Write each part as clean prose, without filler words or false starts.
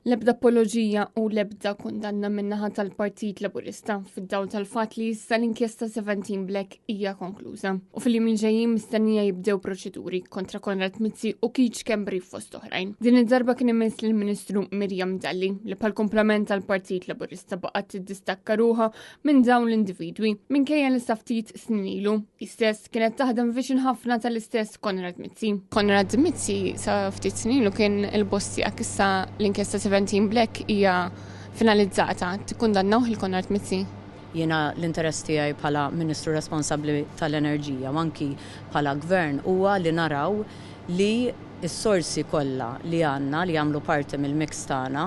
L-ebda apoloġija u l-ebda kundanna min-naħa tal-Partit Laburista fid-dawl tal-fatt li issa l-inkjesta 17 Black hija konkluża. U fil-jiem li ġejjin mistennija jibdew proċeduri kontra Konrad Mizzi u Keith Schembri fost oħrajn. Din id-darba kien imiss lill-Ministru Miriam Dalli li bħal kumplament tal-Partit Laburista baqgħet tiddistakka ruħha minn dawn l-individwi minkejja li sa ftit snin ilu hi stess kienet taħdem viċin ħafna tal-istess Konrad Mizzi. Konrad Mizzi sa ftit snin ilu kien il-boss tiegħek issa l-inkjesta 17 Black hija finalizzata. Tikkundannawh lil Konrad Mizzi? Jiena l-interess tiegħi bħala Ministru responsabbli tal-enerġija u anki bħala Gvern huwa li naraw li s-sorsi kollha li għandna li jagħmlu parti mill-mix tagħna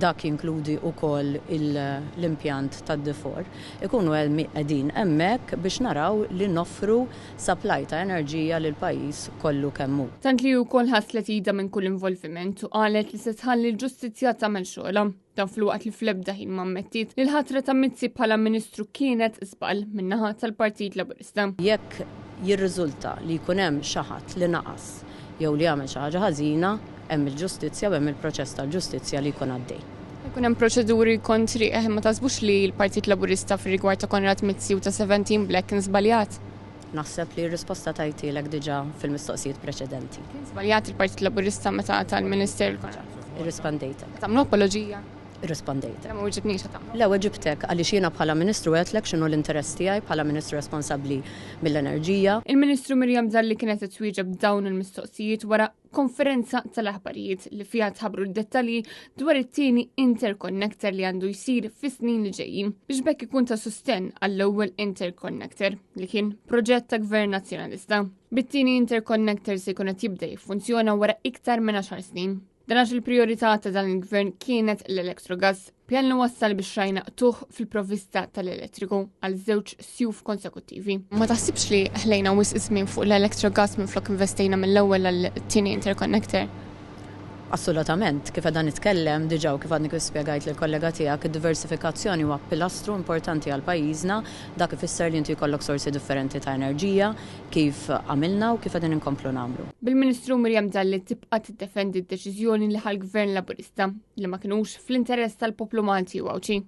dak jinkludi wkoll l-impjant tad-Difor, ikunu qegħdin hemmhekk biex naraw li noffru supply ta' enerġija lill-pajjiż kollu kemm hu. Tant li hi wkoll ħaslet idha minn kull involviment u qalet li se tħalli l-ġustizzja tagħmel xogħolha. Dan filwaqt li fl-ebda ħin ma ammettiet li l-ħatra ta' Mizzi bħala Ministru kienet żball min-naħa tal-Partit Laburista. Jekk jirriżulta li jkun hemm xi ħadd li naqas jew li għamel xi ħaġa ħażina, hemm il-ġustizzja u hemm il-proċess tal-ġustizzja li jkun għaddej. Jkun hemm proċeduri kontri, eh, ma taħsbux li l-Partit Laburista fir-rigward ta' Konrad Mizzi u ta' 17 Black kien żbaljat? Naħseb li r-risposta tajtielek diġà fil-mistoqsijiet preċedenti. Kien żbaljat il-Partit Laburista meta ta l-Ministeru lil Konrad Mizzi? Irrispondejtek. Tagħmlu apoloġija? Irrispondejtek. Le ma weġibnix ħa tagħmlu. Le weġibtek għaliex jiena bħala Ministru għedtlek x'inhu l-interess tiegħi bħala Ministru responsabbli mill-enerġija. Il-Ministru Miriam Dalli kienet qed twieġeb dawn il-mistoqsijiet wara konferenza tal-aħbarijiet li fiha tħabbru d-dettalji dwar it-tieni interconnector li għandu jsir fis-snin li ġejjin biex b'hekk ikun ta' sustenn għall-ewwel interconnector li kien proġett ta' Gvern Nazzjonalista. Bit-tieni interconnector se jkun qed jibda jiffunzjona wara iktar minn 10 snin. Dan għax il-priorità ta' dan il-gvern kienet l-Electrogas, pjan li wassal biex rajna qtugħ fil-provvista tal-elettriku għal żewġ sjuf konsekuttivi. Ma taħsibx li ħlejna wisq żmien fuq l-Electrogas minflok investejna mill-ewwel għal tieni interconnector? Assolutament, kif qiegħda nitkellem diġà u kif għadni kif spjegajt lill-kollega tiegħek, id-diversifikazzjoni huwa pilastru importanti għal pajjiżna, dak ifisser li inti jkollok sorsi differenti ta' enerġija, kif għamilna u kif qegħdin inkomplu nagħmlu. Bil-Ministru Miriam Dalli tibqa' tiddefendi d-deċiżjoni li ħa l-Gvern Laburista li ma kinux fl-interess tal-poplu Malti u Għawdxi.